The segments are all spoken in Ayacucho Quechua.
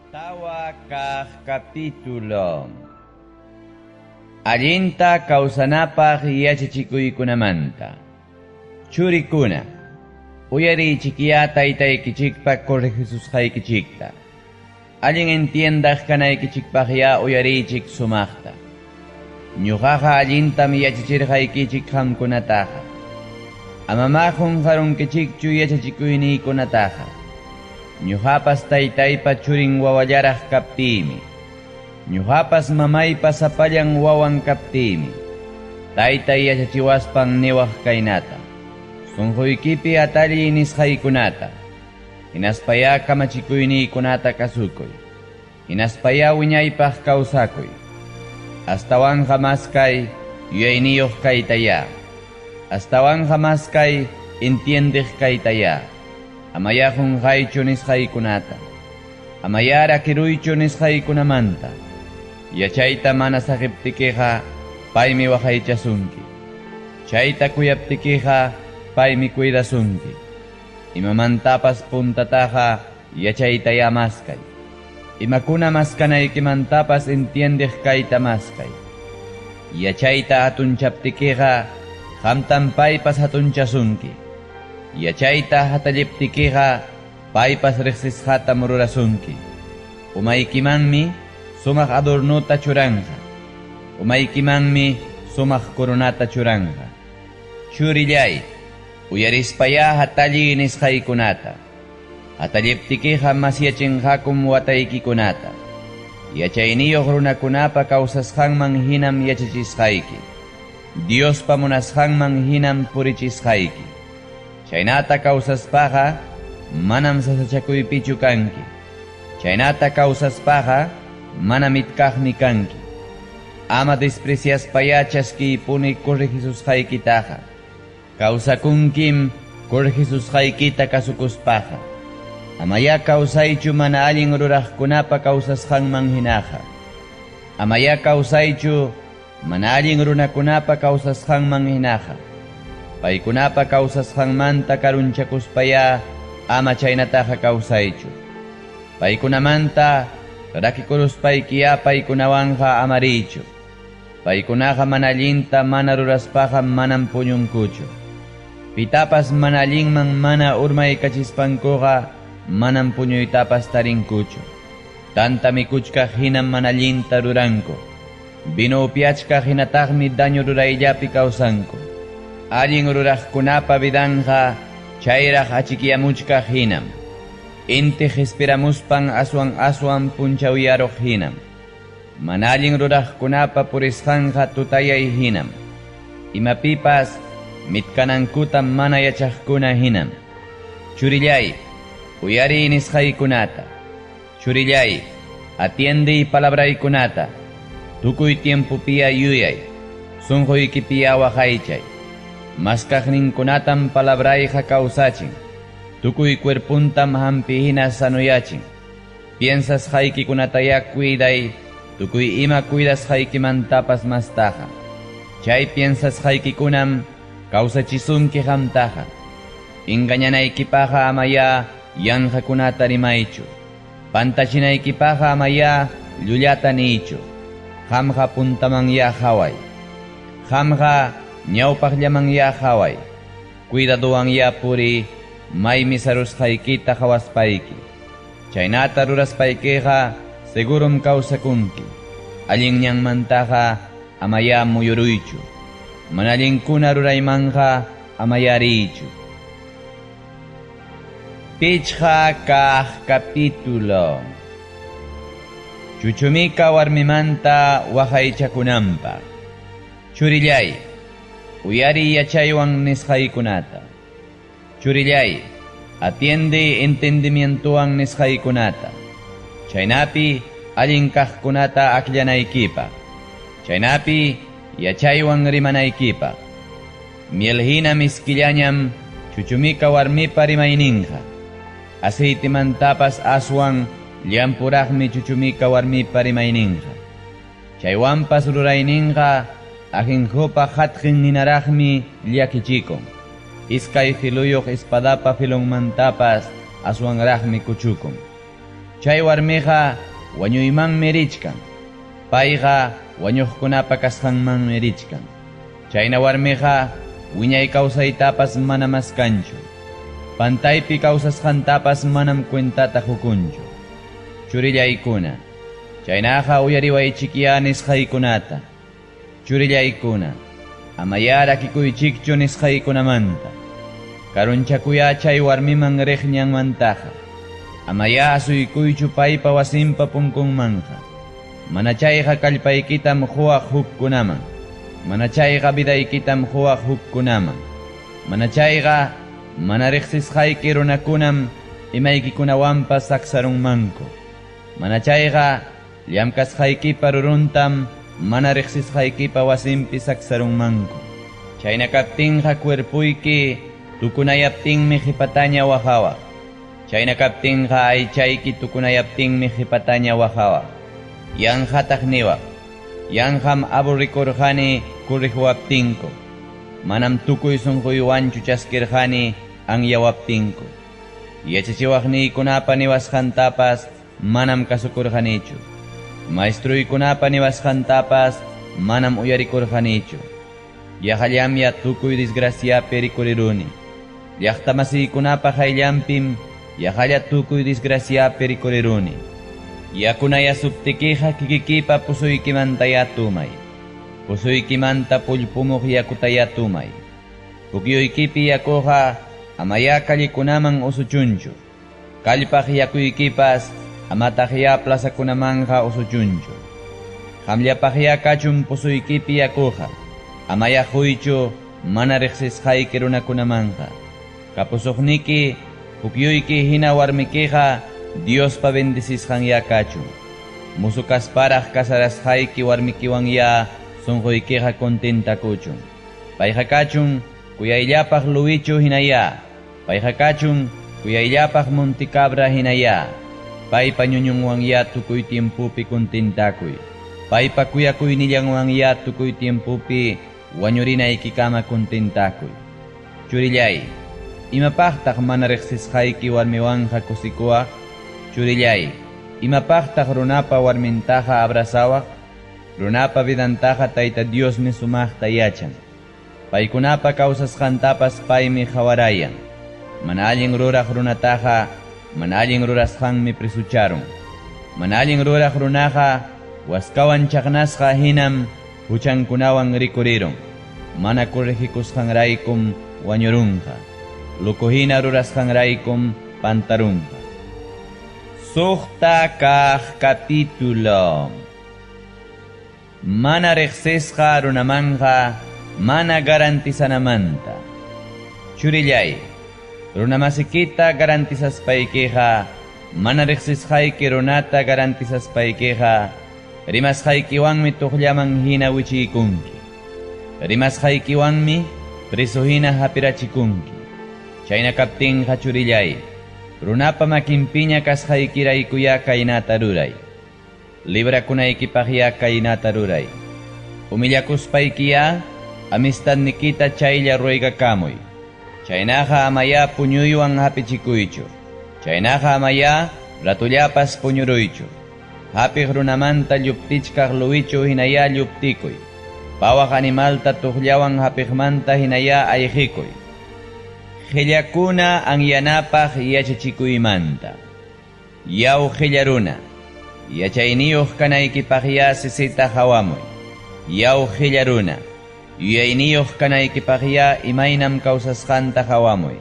Tawa kaq capítulo. Allinta kawsanapaq yachachikuykunamanta. Churikuna, uyariychikya taytaykichikpa corregisusqaykichikta. Allin entiendaq kanaykichikpaqya uyariychik sumaqta. Ñuqaqa allintam yachachirqaykichik qamkunataqa. Amamá qunqarunkichikchu yachachikuyniykunataqa. Ñuqapas taytaypa churin wawallaraq kaptiymi. Ñuqapas mamaypa sapallan wawan kaptiymi. Taytay yachachiwaspan niwaq kaynata. Sunquykipi atalliy nisqaykunata. Hinaspayá kamachikuyniykunata kasukuy. Hinaspayá wiñaypaq kawsakuy. Astawanqa maskay yuyayniyuq kaytayá. Astawanqa maskay entiendiq kaytayá. Amayá qunqaychu nisqaykunata. Amayá rakiruychu nisqaykunamanta. Yachayta mana saqiptikiqa paymi waqaychasunki. Chayta kuyaptikiqa paymi cuidasunki. Imamantapas puntataqa yachaytayá maskay. Imakuna maskanaykimantapas entiendiq kayta maskay. Yachayta hatunchaptikiqa qamtam paypas hatunchasunki. Yachayta hatalliptikiqa paypas riqsisqatam rurasunki. Umaykimanmi sumaq adornuta churanqa. Umaykimanmi sumaq coronata churanqa. Churillay, uyarispayá hatalliy nisqaykunata. Hatalliptikiqa masyachinqakum wataykikunata. Yachayniyuq runakunapa kawsasqanman hinam yachachisqayki. Diospa munasqanman hinam purichisqayki. Chaynata kawsaspaqa manam sasachakuypichu kanki. Chaynata kawsaspaqa mana mitkaqmi kanki. Ama despreciaspayá chaskiypuni corregisusqaykitaqa. Kawsakunkim corregisusqaykita kasukuspaqa. Amayá kawsaychu mana allin ruraqkunapa kawsasqanman hinaqa. Amayá kawsaychu mana allin runakunapa kawsasqanman hinaqa. Paykunapa kawsasqanmanta karunchakuspayá ama chaynataqa kawsaychu. Paykunamanta rakikuruspaykiyá paykunawanqa amariychu. Paykunaqa mana allinta mana ruraspaqa manam puñunkuchu. Pitapas mana allinman mana urmaykachispankuqa manam puñuytapas tarinkuchu. Tanta mikuchkaq hinam mana allinta ruranku. Vino upyachkaq hinataqmi daño rurayllapi kawsanku. Allin ruraqkunapa vidanqa chayraq achikyamuchkaq hinam. Inti qispiramuspan aswan aswan punchawyaruq hinam. Mana allin ruraqkunapa purisqanqa tutayay hinam. Imapipas mitkanankuta mana yachaqkuna hinam. Churillay, uyariy nisqaykunata. Churillay, atiendiy palabraykunata. Tukuy tiempopiya yuyay. Sunquykipiya waqaychay. Maskaqninkunatam palabrayqa kawsachin. Tukuy cuerpuntam hampi hina sanuyachin. Piensasqaykikunatayá cuiday, tukuy ima cuidasqaykimantapas mastaqa. Chay piensasqaykikunam kawsachisunki qamtaqa. Engañanaykipaqa amayá yanqakunata rimaychu. Pantachinaykipaqa amayá llullata niychu. Qamqa puntamanyá qhaway. Qamqa ñawpaqllamanyá qhaway. Cuidaduwanyá puriy maymi sarusqaykita qhawaspayki. Chaynata ruraspaykiqa segurum kawsakunki. Allin ñanmantaqa amayá muyuruychu. Mana allinkuna ruraymanqa amayá riychu. Pichqa kaq capítulo. Chuchumika warmimanta waqaychakunanpaq. Churillay, uyariy yachaywan nisqaykunata. Churillay, atiende entendimientowan nisqaykunata. Chaynapi allin kaqkunata akllanaykipaq. Chaynapi yachaywan rimanaykipaq. Miel hina miskillañam chuchumika warmipa rimayninqa. Aceitemantapas aswan llampuraqmi chuchumika warmipa rimayninqa. Chaywanpas rurayninqa ajenjopa hatqin hinaraqmi llakichikun. Iskay filuyuq espadapa filonmantapas aswanraqmi kuchukun. Chay warmiqa wañuymanmi richkan. Payqa wañuqkunapa kasqanmanmi richkan. Chayna warmiqa wiñay kawsaytapas manam maskanchu. Pantaypi kawsasqantapas manam cuentata qukunchu. Churillaykuna, chaynaqa uyariwaychikyá nisqaykunata. Churillaykuna, amayá rakikuychikchu nisqaykunamanta. Karunchakuyá chay warmiman riq ñanmantaqa. Amayá asuykuychu paypa wasinpa punkunmanqa. Mana chayqa kallpaykitam quwaq hukkunaman. Mana chayqa vidaykitam quwaq hukkunaman. Mana chayqa mana riqsisqayki runakunam imaykikunawanpas saksarunmanku. Mana chayqa llamkasqaykipa ruruntam mana riqsisqaykipa wasinpi saksarunmanku. Chayna kaptinqa cuerpoyki tukunayaptinmi qipataña waqawaq. Chayna kaptinqa aychayki tukunayaptinmi qipataña waqawaq. Yanqataq niwaq: Yanqam aburrikurqani corrigiwaptinku. Manam tukuy sunquywanchu chaskirqani anyawaptinku. Yachachiwaqniykunapa niwasqantapas manam kasukurqanichu. Maestruykunapa niwasqantapas manam uyarikurqanichu. Yaqallamya tukuy desgraciapi rikuriruni. Llaqtamasiykunapa qayllanpim yaqalla tukuy desgraciapi rikuriruni. Yakunayasuptikiqa kikikipa pusuykimantayá tumay. Pusuykimanta pullpumuq yakutayá tumay. Pukyuykipi yakuqa amayá callekunaman usuchunchu. Kallpaq yakuykipas amataqyá plazakunamanqa usuchunchu. Qamllapaqyá kachun pusuykipi yakuqa. Amaya quychu mana riqsisqayki runakunamanqa. Kapusuqniki pukyuyki hina warmikiqa Diospa bendecisqanyá kachun. Musu kasparaq kasarasqayki warmikiwanyá sunquykiqa contentakuchun. Payqa kachun kuyayllapaq luwichu hinayá. Payqa kachun kuyayllapaq monticabra hinayá. Paypa ñuñunwanyá tukuy tiempopi contentakuy. Paypa kuyakuynillanwanyá tukuy tiempopi wañurinaykikama contentakuy. Churillay, imapaqtaq mana riqsisqayki warmiwanqa kusikuwaq? Churillay, imapaqtaq runapa warmintaqa abrazawaq? Runapa vidantaqa Tayta Diosmi sumaqta yachan. Paykunapa kawsasqantapas paymi qawarayan. Mana allin ruraq runataqa mana allin rurasqanmi presucharun. Mana allin ruraq runaqa waskawan chaqnasqa hinam huchankunawan rikurirun. Mana corregikusqanraykum wañurunqa. Loco hina rurasqanraykum pantarunqa. Suqta kaq capítulo. Mana riqsisqa runamanqa mana garantizanamanta. Churillay, runamasikita garantizaspaykiqa, mana riqsisqayki runata garantizaspaykiqa, rimasqaykiwanmi tuqllaman hina wichiykunki. Rimasqaykiwanmi preso hina hapirachikunki. Chayna kaptinqa churillay, runapa makinpiña kasqaykiraykuyá kaynata ruray. Librakunaykipaqyá kaynata ruray. Humillakuspaykiyá amistadnikita chaylla ruegakamuy. Chaynaqa amayá puñuywan hapichikuychu. Chaynaqa amayá ratullapas puñuruychu. Hapiq runamanta lluptichkaq luwichu hinayá lluptikuy. Pawaq animalta tuqllawan hapiqmanta hinayá ayqikuy. Qillakuna anyanapaq yachachikuymanta. Yaw qilla runa, yachayniyuq kanaykipaqyá sisita hawamuy. Yaw qilla runa, yuyayniyuq kanaykipaqyá imaynam kawsasqanta hawamuy.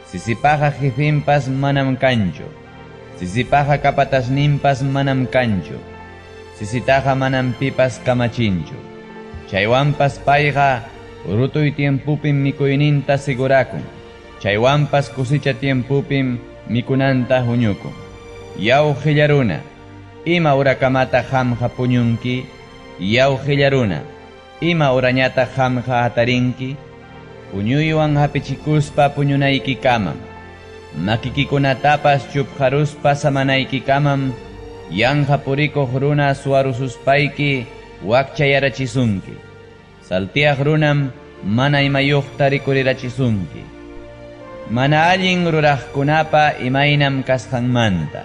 Sisipaqa jefinpas manam kanchu. Sisipaqa kapatasninpas manam kanchu. Sisitaqa manam pipas kamachinchu. Chaywanpas payqa rutuy tiempupim mikuyninta sigurakun. Chaywanpas kusicha tiempupim mikunanta huñukun. Yaw qilla runa, ima urakamataq qamqa puñunki? Yaw qilla runa, ima urañataq qamqa hatarinki? Puñuywan hapichikuspa puñunaykikamam. Makikikunatapas chupqaruspa samanaykikamam yanqa purikuq runa suwarususpayki wakchayarachisunki. Saltiaq runam mana imayuqta rikurirachisunki. Mana allin ruraqkunapa imaynam kasqanmanta.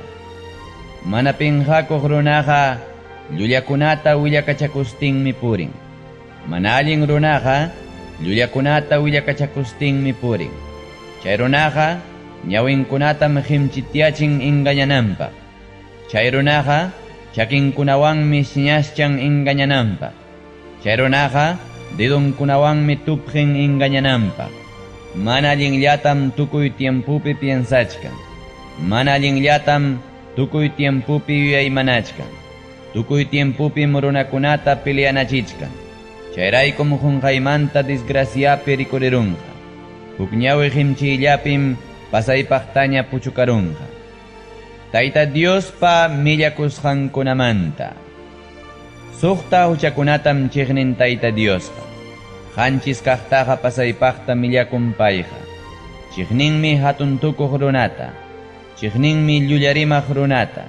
Mana pinqakuq runaqa llullakunata willakachakustinmi purin. Mana allin runaqa llullakunata willakachakustinmi purin. Chay runaqa ñawinkunatam qimchityachin engañananpaq. Chay runaqa chakinkunawanmi siñaschan engañananpaq. Chay runaqa dedonkunawanmi tupqin engañananpaq. Mana allinllatam tukuy tiempopi piensachkan. Mana allinllatam tukuy tiempopi yuyaymanachkan. Tukuy tiempopim runakunata peleanachichkan. Chayraykum qunqaymanta desgraciapi rikurirunqa. Huk ñawi qimchiyllapim pasaypaqtaña puchukarunqa. Tayta Diospa millakusqankunamanta. Suqta huchakunatam chiqnin Tayta Diosqa. Qanchis kaqtaqa pasaypaqta millakun payqa. Chiqninmi hatun tukuq runata. Chiqninmi llullarimaq runata.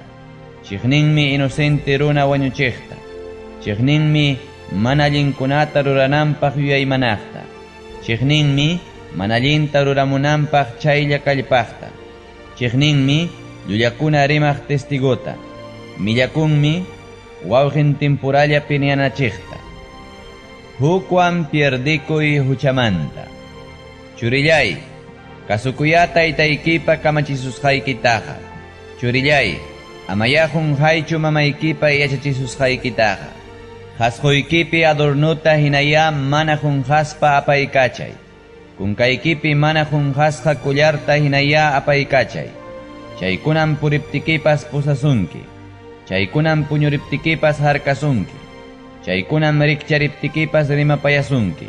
Chiqninmi inocente runa wañuchiqta. Chiqninmi mana allinkunata rurananpaq yuyaymanaqta. Chiqninmi mana allinta ruramunanpaq chaylla kallpaqta. Chiqninmi llullakuna rimaq testigota. Millakunmi wawqin tempuralla piñanachiqta. Hukwan pierdikuy huchamanta. Churillay, kasukuya taytaykipa kamachisusqaykitaqa. Churillay, amaya qunqaychu mamaykipa yachachisusqaykitaqa. Qasquykipi adornuta hinaya mana qunqaspa apaykachay. Kunkaykipi mana qunqasqa collarta hinaya apaykachay. Chaykunam puriptikipas pusasunki. Chaykunam puñuriptikipas harkasunki. Chaykunam rikchariptikipas rimapayasunki.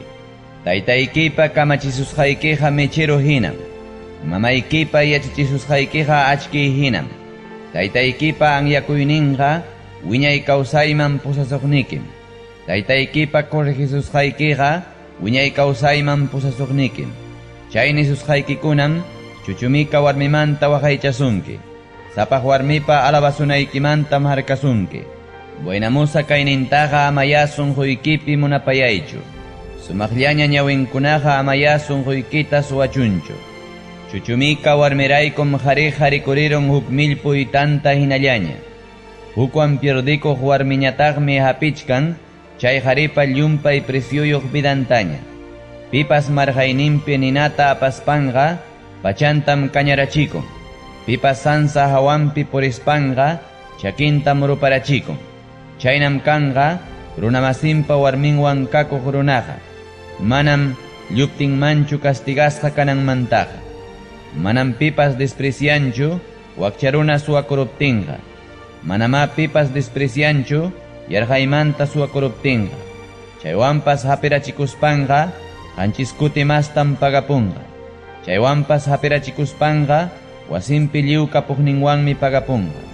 Taytaykipa kamachisusqaykiqa mechero hinam. Mamaykipa yachachisusqaykiqa achkiy hinam. Taytaykipa anyakuyninqa wiñay kawsayman pusasuqnikim. Taytaykipa corregisusqaykiqa wiñay kawsayman pusasuqnikim. Chay nisusqaykikunam chuchumika warmimanta waqaychasunki. Sapaq warmipa alabasunaykimantam harkasunki. Buenamusa kaynintaqa amaya sunquykipi munapayaychu. Sumaqllaña ñawinkunaqa amaya sunquykita suwachunchu. Chuchumika warmiraykum qhariqa rikurirun huk millpuy tanta hinallaña. Hukwan pierdikuq warmiñataqmi hapichkan chay qharipa llumpay precioyuq vidantaña. Pipas marqayninpi ninata apaspanqa pachantam kañarachikun. Pipas sansa hawanpi purispanqa chakintam ruparachikun. Chaynam kanqa runamasinpa warminwan kakuq runaqa. Manam lluptinmanchu castigasqa kananmantaqa. Manam pipas desprecianchu wakcha runa suwakuruptinqa. Manamá pipas desprecianchu yarqaymanta suwakuruptinqa. Chaywanpas hapirachikuspanqa qanchis kuti mastam pagapunqa. Chaywanpas hapirachikuspanqa wasinpi lliw kapuqninwanmi pagapunqa.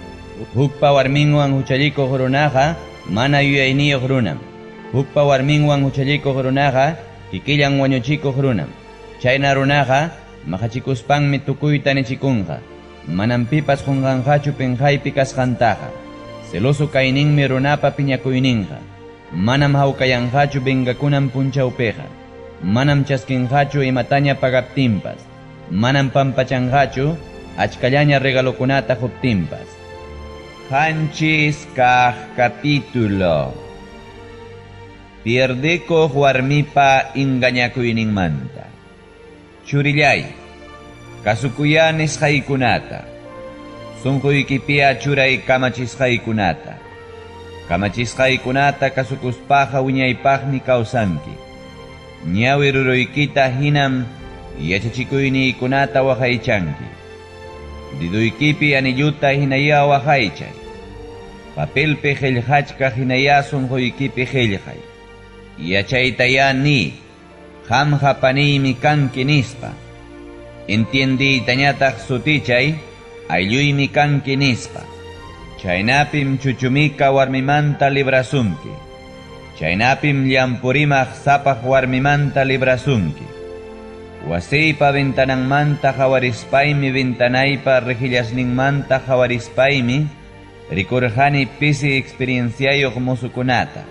Hukpa warminwan huchallikuq runaqa mana yuyayniyuq runam. Hukpa warminwan huchallikuq runaqa kikillan wañuchikuq runam. Chayna runaqa maqachikuspanmi tukuyta nichikunqa. Manam pipas qunqanqachu pinqaypi kasqantaqa. Celoso kayninmi runapa piñakuyninqa. Manam hawkayanqachu vengakunan punchawpiqa. Manam chaskinqachu imataña pagaptinpas. Manam pampachanqachu achkallaña regalokunata quptinpas. Qanchis kaq capítulo. Pierdikuq warmipa engañakuyninmanta. Churillay, kasukuya nisqaykunata. Sunquykipiya churay kamachisqaykunata. Kamachisqaykunata kasukuspaqa wiñaypaqmi kawsanki. Ñawi ruruykita hinam yachachikuyniykunata waqaychanki. Diduykipi anilluta hinaya waqaychay. Papelpi qillqachkaq hinaya sunquykipi qillqay. Yachaytaya ni, qamqa paniymi kanki nispa. Entiendiytañataq sutichay, aylluymi kanki nispa. Chaynapim chuchumika warmimanta librasunki. Chaynapim llampurimaq sapaq warmimanta librasunki. Wasiypa ventananmanta qhawarispaymi ventanaypa rejillasninmanta qhawarispaymi rikurqani pisi experienciayuq musukunata.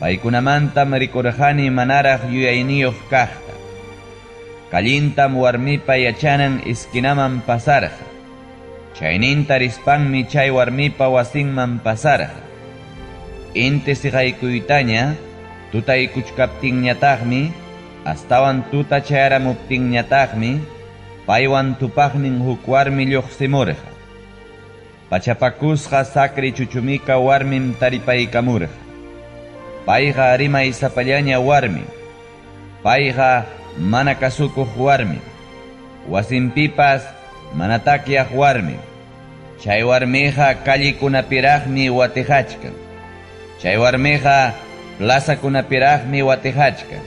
Paykunamantam rikurqani manaraq yuyayniyuq kaqta. Kallintam warmipa yachanan esquinaman pasarqa. Chayninta rispanmi chay warmipa wasinman pasarqa. Inti siqaykuytaña tutaykuchkaptinñataqmi, astawan tuta chayaramuptinñataqmi, paywan tupaqnin huk warmi lluqsimurqa. Pachapakusqa sacri chuchumika warmim taripaykamurqa. Payqa rimaysapallaña warmim. Payqa mana kasukuq warmim. Wasinpipas mana takyaq warmim. Chay warmiqa callekunapiraqmi watiqachkan. Chay warmiqa plazakunapiraqmi watiqachkan.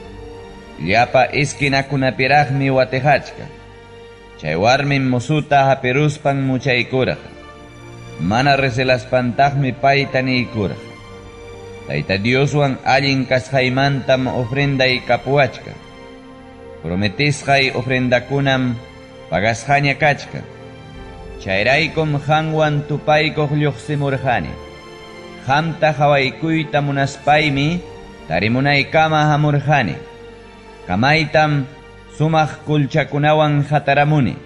Llapa esquinakunapiraqmi watiqachkan. Chay warmim musuta hapiruspan muchaykurqa. Mana recelaspantaqmi payta niykurqa. Tayta Dioswan allin kasqaymantam ofrenday kapuwachkan. Prometesqay ofrendakunam pagasqaña kachkan. Chayraykum qanwan tupaykuq lluqsimurqani. Qamta qawaykuyta munaspaymi tarimunaykama hamurqani. Kamaytam sumaq kulchakunawan hataramuni.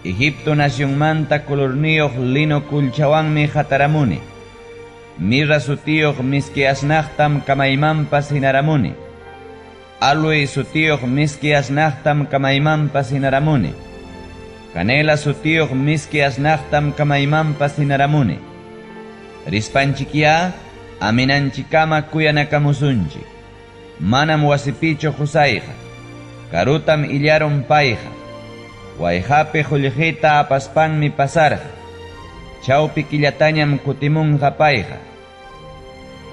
Egipto nacionmanta colorniyuq lino kulchawanmi hataramuni. Mirra sutiyuq miski asnaqtam kamaymanpas hinaramuni. Aloe sutiyuq miski asnaqtam kamaymanpas hinaramuni. Canela sutiyuq miski asnaqtam kamaymanpas hinaramuni. Rispanchikyá aminanchikama kuyanakamusunchik. Manam wasipichu qusayqa. Karutam illarun payqa. Wayqapi qullqita apaspanmi pasarqa. Chawpi killatañam kutimunqa payqa.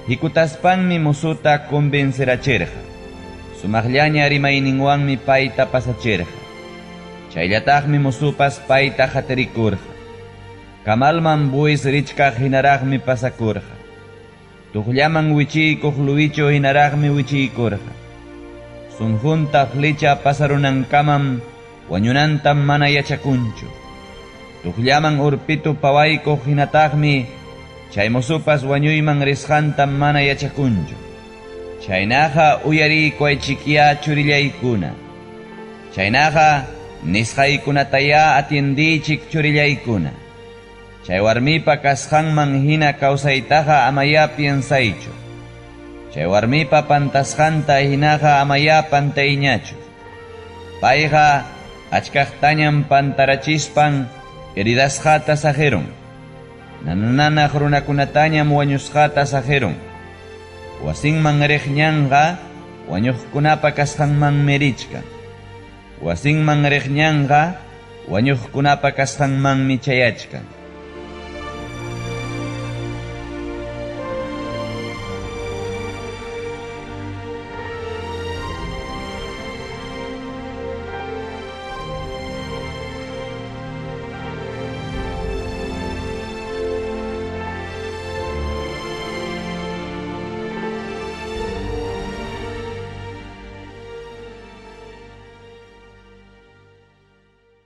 Hikutaspanmi musuta convencerachirqa. Sumaqllaña rimayninwanmi payta pasachirqa. Chayllataqmi musupas payta qatirikurqa. Kamalman buis richkaq hinaraqmi pasakurqa. Tuqllaman wichiykuq luwichu hinaraqmi wichiykurqa. Sunqunta flecha pasarunankamam wañunantam mana yachakunchu. Tuqllaman urpitu pawaykuq hinataqmi chay musupas wañuyman risqantam mana yachakunchu. Chaynaqa uyariykuwaychikyá churillaykuna. Chaynaqa nisqaykunatayá atiendiychik churillaykuna. Chay warmipa kasqanman hina kawsaytaqa amayá piensaychu. Chay warmipa pantasqanta hinaqa amayá pantayñachu. Payqa achkaqtañam pantarachispan heridasqata saqirun. Nananaq runakunatañam wañusqata saqirun. Wasinman riq ñanqa wañuqkunapa kasqanmanmi richkan. Wasinman riq ñanqa wañuqkunapa kasqanmanmi chayachkan.